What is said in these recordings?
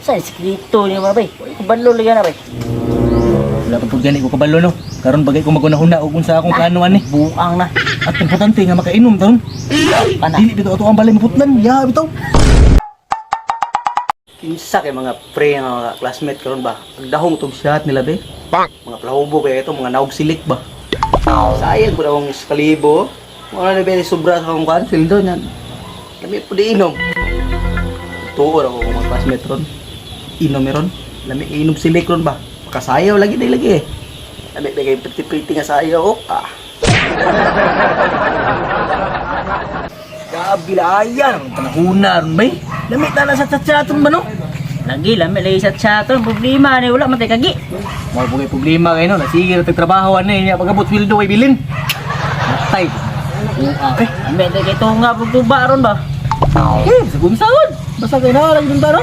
Sa eskrito niya mga bay. Kabalo lagi na bay. Wala pa pud gani ko kabalo no. Karon bagay ko magunahuna og unsa akong plano ani. Buang na. At importante nga makainom taron. Pana. Dili bitaw ato ang balay maputlan. Ya bitaw. Kinsa kay mga pre nga mga classmate karon ba? Ang dahong tong shot nila be. Mga plahubo kay ito, mga naog silik ba? Sayang po akong kalibo. Wala na be sobra sa akong kuan sweldo niyan. Lami po di inom. Tuor ako mga classmate ron. Inom meron. Lami inom silik ron ba? Makasayaw lagi day lagi eh. Lami ba kay priti-priti nga sayaw oh. Ah. Grabe laya ang panahuna ron bay. Lami ta na sa chat-chaton ba no? Lagi lami lagi sa chaton problema ni wala man tay kagi. Mao po kay problema kay no, nasige ra tag trabaho ani niya pagabot sweldo kay bilin. Matay. Buang. Lami tay kay tunga pug tuba ron ba. Eh, sa kunsaon. Basta kay na lang dun ba no?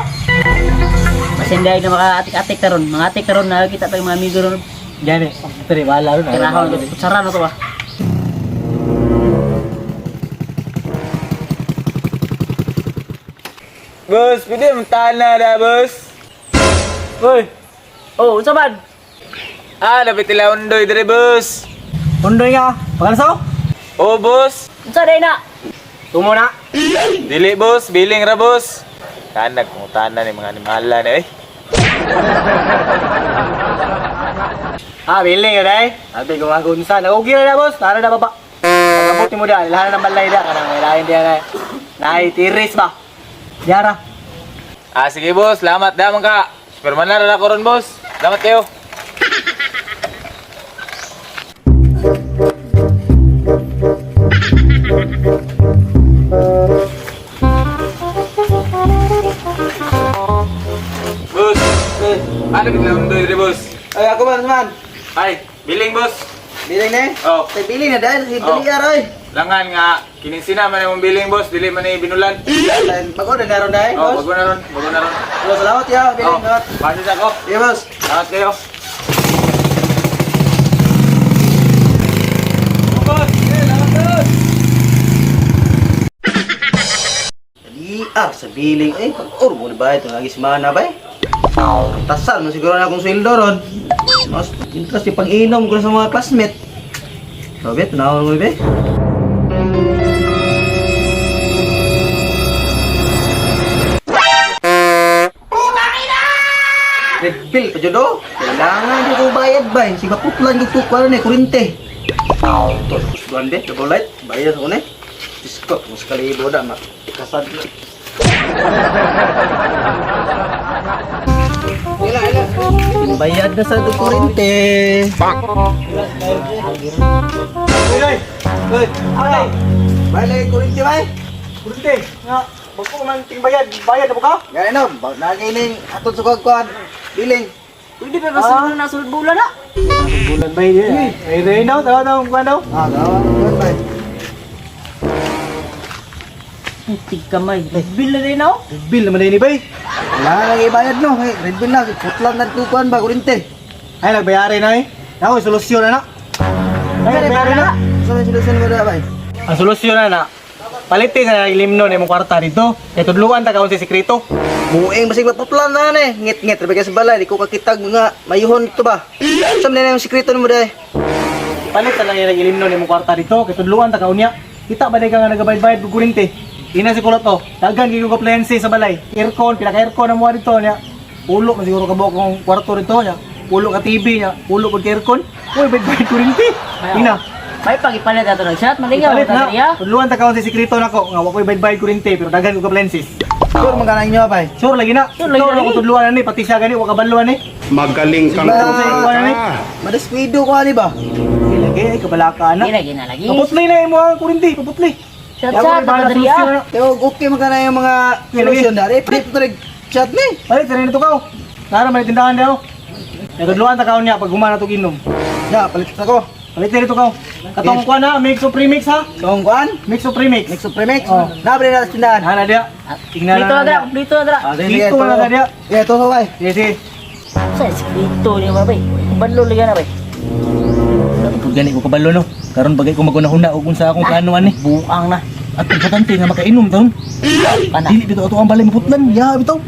Masinday na mga atik-atik karon. Mga atik karon nakakita tayong mga amigo ron. Gani, tre bala ron. Kirahon ko kutsara na to ba. Boss, pwede mong na da, boss. Uy. Oh, unsa man? Ah, dapat ila undoy dire, boss. Undoy nga, pagalasaw. Oh, boss. Unsa day na? Tumo na. Dili, boss. Biling ra, boss. Kanag, kung ni mga animala na eh. Ah, biling ka day. Sabi ko mga kunsa, naugi na na boss. Tara na baba. Pagabot mo da, ilahan ng balay da kanang ilahin diya na. Nay tiris ba? Yara. Ah, sige, boss. Salamat da, man ka. Superman na ra ko ron, boss. Salamat kayo. Boss, ano bigla undoy dire, boss? Ay ako man man. Ay, biling, boss. Biling na eh. Oh. Tay biling na dahil si Oh. dali aroy. Langan nga, kininsina man imong biling, boss. Dili man ni binulan. Bago na naron dahil, Oh, boss. bago na ron, bago na ron. Oh, salamat ya, biling. Oh, Salamat. pasis ako. Sige, boss. Salamat kayo. Di ah, sa biling eh pag or mo ba ito lagi si mana ba eh. Tasal mo siguro na akong sweldo ron. Mas interest yung pag-inom ko sa mga classmate. Robert, tunawan mo be. Red bill pa jud oh. Kailangan jud ko bayad ba? Si maputlan jud ko kuan ni kurente. Ito, duan be, double light, bayad ko ni. Disko, mas kalibo da ma. Kasad na. Bayad na sa kurente. Uy, uy. Ay, Bayad lagi kurente bay. kurente. Nga, bago man ting bayad, bayad na po ka? Gani no, nagining atod sa kuan. Biling. Pwede pa ba sulod na sulod bulan na? Bulan bay niya. Ay, rin daw, tawa daw, kuan daw. Ah, gawa kuan bay. Tig kamay. Bill na day na oh. Bill naman ni bay. Wala lagi bayad no, hey, red bill na putlan na kuan ba kurente. Ay, nagbayari na eh. Ako, solusyon na na. Ay, nagbayari na. Sa may solusyon mo da bay. Ang solusyon na na, palitin na lang limno na imong kwarta dito. Kay tudluan ta kaon sa sekreto. Buing basig maputlan na ni. Ngit-ngit rebeka sa balay, di ko kakitag mga mayuhon to ba. Sa man na yung sikreto mo day. Palit na lang yung ilimno na imong kwarta dito. Kay tudluan ta kaon niya. Kita ba day ka nga nagabayad-bayad og kurente? Ina si kulot oh. Daghan kay kong appliances sa balay. Aircon, pinaka-aircon na mo dito niya. Ulo man siguro kabuok kong kwarto dito niya. Ulo ka TV niya, ulo kog aircon. Uy, bayad-bayad kurente. Ina. May pagipalit ato ng shot, malingaw Palit ta na. diriya. Tudluan ta kaon sa sikreto nako nga wa koy bayad-bayad kurente pero daghan kog appliances. Sure man kanang inyo bay. Sure lagi na. Sure lagi Ikaw na, na ko eh. tudluan ani pati siya gani wa kabalo ani. Magaling kang Ba- kumanta. Madeskuido ko ani ba? Ay, lagi ay kabalaka na. Gina gina lagi. Kaputli na imo ang kurente, kaputli. Shot shot ta diriya. Pero okay man kanang yung mga solusyon dari. Pre to chat ni. Balik sa nito ka. Nara may tindahan daw. Nagudluan ta kaon niya pag humana tog inom. Ya, palit ako. Palit na dito ka. Katong kuan na, mix o premix ha. Kung kuan, Mix o premix. mix of premix. Oh. Nabre na sa tindahan. Hana dia. Tingnan Kompleto na dira, kompleto na dira. Ah, sige, Dito na ka dia. Yeah, to bay. Sige, sige. Sa eskrito niya mga bay. Kabalo lagi na bay. Wala pa pud gani ko kabalo no. Karon bagay ko magunahuna og unsa akong plano ani. Buang na. At importante nga makainom taon. Pana. Dili bitaw ato ang balay maputlan. Ya bitaw.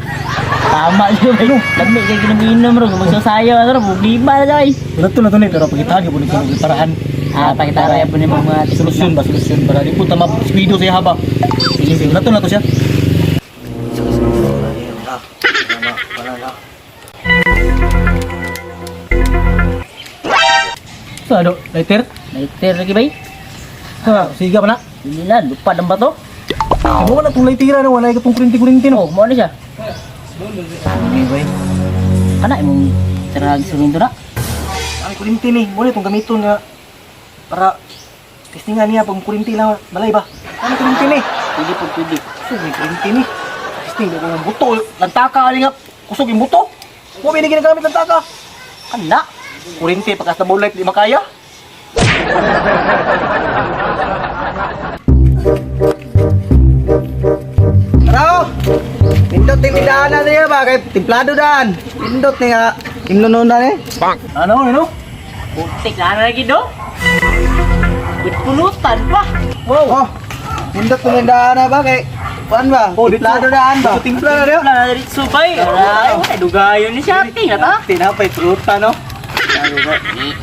Tama siya bay. Lami kay ginom-inom ro, magsasayaw ano, problema na bay. Wala to na to ni pero pagitaan gyud ni kung paraan. Ah, pakita ra po ni mga Solusyon ba, solusyon para di po tama squido siya haba. Sige, sige, wala to na to siya. So, ano, lighter? Lighter lagi bay. Ha, siga pa na. Hindi na, lupad ang bato. Ay, wala tong lightera no, wala itong kurinti-kurinti no. Oh, mo na siya. Hindi bay. Kana imong tirag sulindo na. Ang kurinti ni, mo itong gamiton nga para testingan niya pag kurinti lang balay ba. Ano kurinti ni? Pwede po, pwede. Kusog ni kurinti ni. Testing ko ang buto, lantaka ali nga kusog yung buto. Mo ba ginagamit lantaka? Kana. Kurinti pagka sa light di makaya. Tara! Pindot yung tindahan na niya ba? Kay timplado daan. Pindot ni nga. Imnonon na eh. Ano, ano? Putik na na lagi do. With pulutan pa. Wow. Oh, pindot yung tindahan na ba? Kay, kuan ba? Oh, dito. Timplado daan ba? Dito timpla na niya. Wala na dito bay. Ay, dugayon ni shopping na ta. Tinapay fruta no.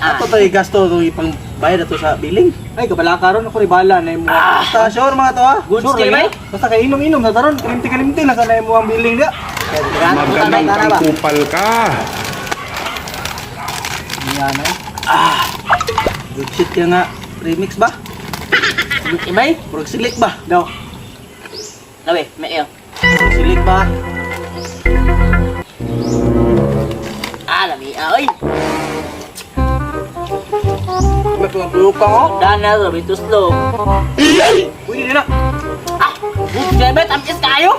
Ato tayo gasto to ipang bayad ato sa billing. Ay kabala karon ako ribala na imo. Basta sure mga to ah. Good Sure, skill lagi bay. na. Basta kay inom-inom na taron, kalimti-kalimti na sa na imo ang billing dia. Magaling kang kupal ka. Yan ay. Good shit ka nga. Remix ba? Good bay. Murag silik ba? Daw. Labi, may iyo. Murag silik ba? Ah, lami ay. May pangpulukan oh. Dan na to, bito slow. Pwede din na. Ah, good skill bay, tamis kayo.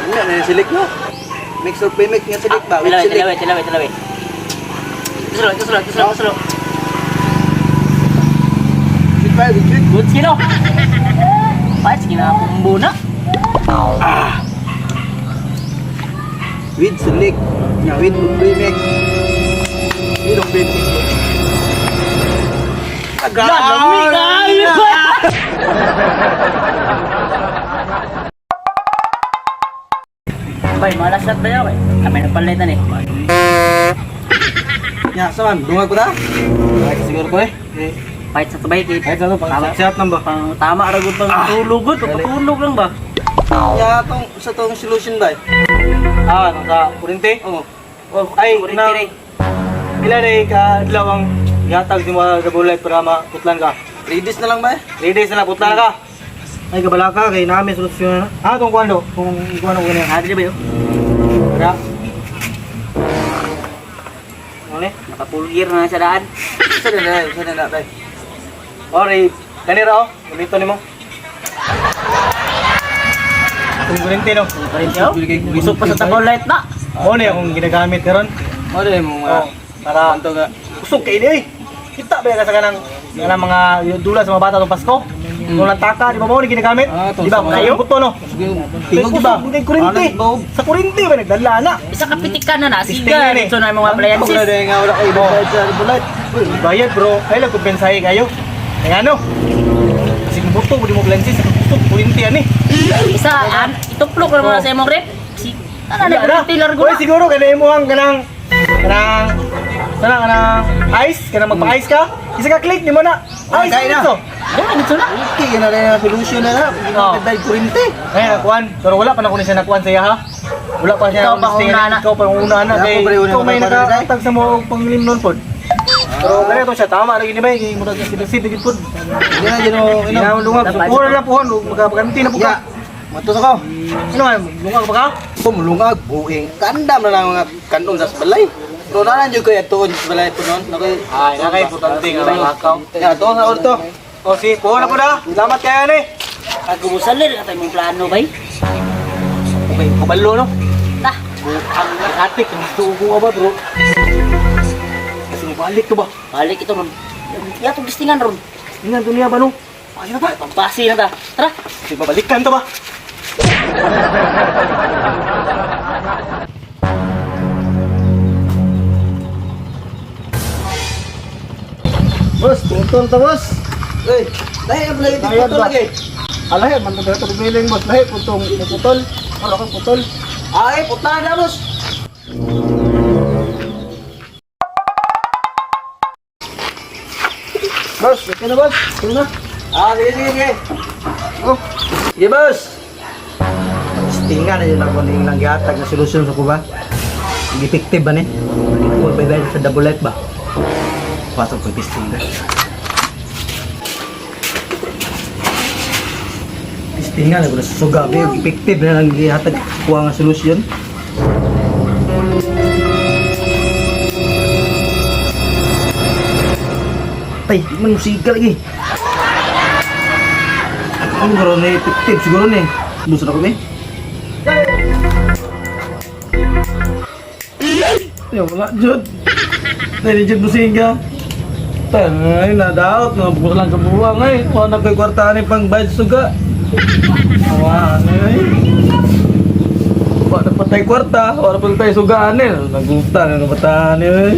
Ano na yung silik no? Mix or premix nga silik ba? With Tilawi, silik. tilawi, tilawi, tilawi. Tuslo, tuslo, tuslo, tuslo. Good ba? Good shit. Good skill oh. Ay, sige na kumbo na. With silik. Nga with premix. With ang premix. Lami kayo. Bay, malas na tayo bay. Kami na palitan eh. Nya, sa man, dungag ko ta? Ay, siguro ko eh. Eh, Fight sa tabay kay. Kahit ano, pang Tama. sihat lang ba? Pang tama ra gud pang tulog gud, pagpatulog lang ba? Nya tong sa tong solution ba? Ah, nung sa kurinte? Oh. Oh, Ay, kurinti na- rin. Pila na ka adlaw ang gihatag si mga double light para maputlan ka? 3 days na lang ba? 3 days na lang, putlan ka. Ay, kabala ka, kay namin solusyon na. Ah, kung kuwan do, kung ikuan ko niya. Ah, dili ba yun? Wala. Ano eh? Nakapulgir na sa daan. Sa na ba? Ore, kanira oh, gamiton nimo. Kung kurinte no. Kurinti oh. Busog pa sa tabaw light na. Mo na akong ginagamit karon. Mo din mo mga Oh, para kanto nga. usog kay ni oy. Kita ba ka sa kanang kanang mga dula sa mga bata tong Pasko? Kung lantaka, di ba mo ni ginagamit? Ah, tong Di ba sa mga- kayo buto no? Tingog ba? Hindi kurinte. Ano, Sa kurinte ba nagdala na? Isa ka pitikan na na Testing siga yun eh. dito na yung mga appliances. Wala din nga wala kay bayad sa bulat. Uy, bayad bro. Ay lang kumpensahe kayo. Kaya ano? Kasi kung buto, pwede mo appliances, sa gusto, kurinte yan eh. Isa an ituplok ra mo na sa imong rep. Si ana na kurinti largo Uy, na. siguro kanay mo ang kanang kanang sana kanang ice, kanang magpa-ice ka. Isa ka click nimo na. Ice Kaya na. dito. Dili dito na. Okay, na rin ang solution na na. Oh. Bayad kurinte. Ngayon nakuan, pero wala pa na kunin siya nakuan sa iya ha. Wala pa siya Ikaw pa listing, una na. Ikaw pa una na Ako kay pa rin una ikaw may na pa rin, nakatag sa mo panglimnon pod. Pero ganito siya tama ra gini ba kay murag sisid gid pod. Hindi na dyan mo Hindi na lungag. Dapat. Pura na puhon magkapaganti na po ka. Ya. Matos ako. Ano man, lungag pa ka? Pumulungag, buing. Kandam na lang mga kandong sa balay. Pero nanan dyan ko tuon sa balay po noon. Nakoy. Ay, nakay importante nga mga lakaw. Ya, tuon sa orto. O si, puhon na po na. Salamat kayo ni. Kagumusalir ka tayo mong plano bay. Okay, kabalo no. Ta. Ang atik, gusto ko ba bro? Kasi mabalik to ba? Balik ito ron. Ya tong listingan ron. Ingan to niya ba no? Pasi na ta. Pampasi na ta. Tara. Kasi babalikan to ba? Boss, tungtong ta boss. Uy, dahil ang balay Bayad dito ba? lagi. Alay, man to to biling boss, lahi putong putol. Ako putol. Ay, putla na boss. Boss, okay na boss. Okay na. Ah, sige, sige, sige. Oh. Sige, boss. Tinga na yun ako ning lang gihatag na solusyon sa kuba. Effective ba ni? Ko ba sa double light ba? Pasok ko testing na. Testing nga na ko sa suga ba effective na lang gihatag kuha nga solusyon. Tay, di man musika lagi. Ano karon ni effective siguro ni. Busod ako ni. Yo, wala jud. Dili jud businga. Tangay na daot nga bukod lang sa buwang ay. Wala na ko'y kwarta ni pang bayad suga. Awa ano ay. Wala pa tayo kwarta, wala pa tayo suga ani. Nagutan na bataan ni ay.